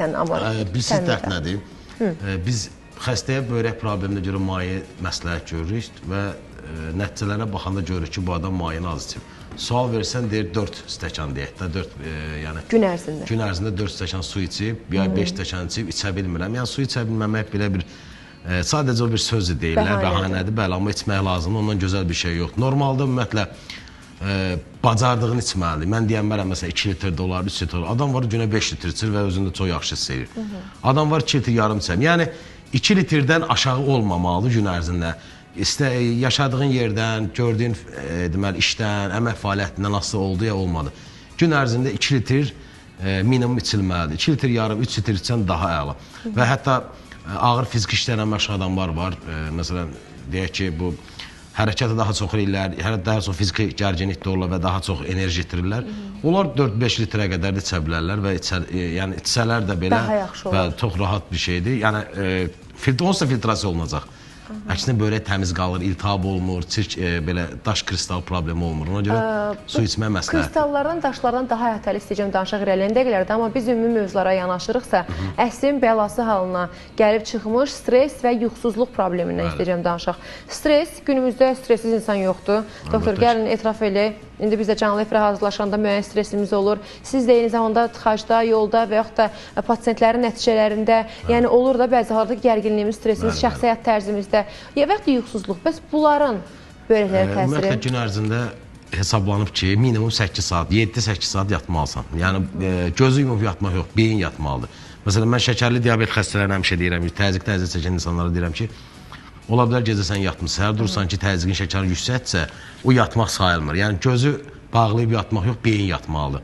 Amma Bilirsiniz dərd nədir? Biz xəstəyə böyrək probleminə görə maye məsləhət görürük və nəticələrə baxanda görürük ki, bu adam mayeni az içib. Sual versən deyir 4 stəkan deyək də 4 yəni gün ərzində. Gün ərzində 4 stəkan su içib, ya 5 stəkan içib, içə bilmirəm. Yəni su içə bilməmək belə bir sadəcə o bir sözdür deyirlər, bəhanədir. Bəli, amma içmək lazımdır. Ondan gözəl bir şey yoxdur. Normalda ümumiyyətlə bacardığını içməlidir. Mən deyənmərəm məsələn 2 litr də olar, 3 litr olar. Adam var günə 5 litr içir və özünü də çox yaxşı hiss edir. Adam var 2 litr yarım içər. Yəni 2 litrdən aşağı olmamalıdır gün ərzində. İstə yaşadığın yerdən, gördüyün deməli işdən, əmək fəaliyyətindən asılı oldu ya olmadı. Gün ərzində 2 litr minimum içilməlidir. 2 litr yarım, 3 litr içsən daha əla. Və hətta ağır fiziki işlərlə məşğul adamlar var. Məsələn, deyək ki, bu hərəkəti daha çox eləyirlər, daha çox fiziki gərginlik də olurlar və daha çox enerji itirirlər. Onlar 4-5 litrə qədər də içə bilərlər və yəni içsələr də belə daha yaxşı olar. Və çox rahat bir şeydir. Yəni onsuz da filtrasiya olunacaq. Əksinə böyrək təmiz qalır, iltihab olmur, çirk belə daş kristal problemi olmur. Ona görə su içmək məsləhətdir. Kristallardan, daşlardan daha əhatəli istəyəcəm danışaq irəliləyən dəqiqələrdə, amma biz ümumi mövzulara yanaşırıqsa, əsrin bəlası halına gəlib çıxmış stres və yuxusuzluq problemindən istəyəcəm danışaq. Stres, günümüzdə stressiz insan yoxdur. Doktor, gəlin etiraf eləyək. İndi biz də canlı efirə hazırlaşanda müəyyən stresimiz olur. Siz də eyni zamanda tıxacda, yolda və yaxud da pasiyentlərin nəticələrində, yəni olur da bəzi hallarda gərginliyimiz, stresimiz, şəxsi həyat tərzimizdə və yaxud da yuxusuzluq. Bəs bunların böyrəklərə təsiri? Ümumiyyətlə gün ərzində hesablanıb ki, minimum 8 saat, 7-8 saat yatmalısan. Yəni gözü yumub yatmaq yox, beyin yatmalıdır. Məsələn, mən şəkərli diabet xəstələrinə həmişə deyirəm, təzyiqdən əziyyət çəkən insanlara deyirəm ki, ola bilər gecə sən yatmısan, səhər durursan ki, təzyiqin şəkəri yüksəksə, o yatmaq sayılmır. Yəni gözü bağlayıb yatmaq yox, beyin yatmalıdır.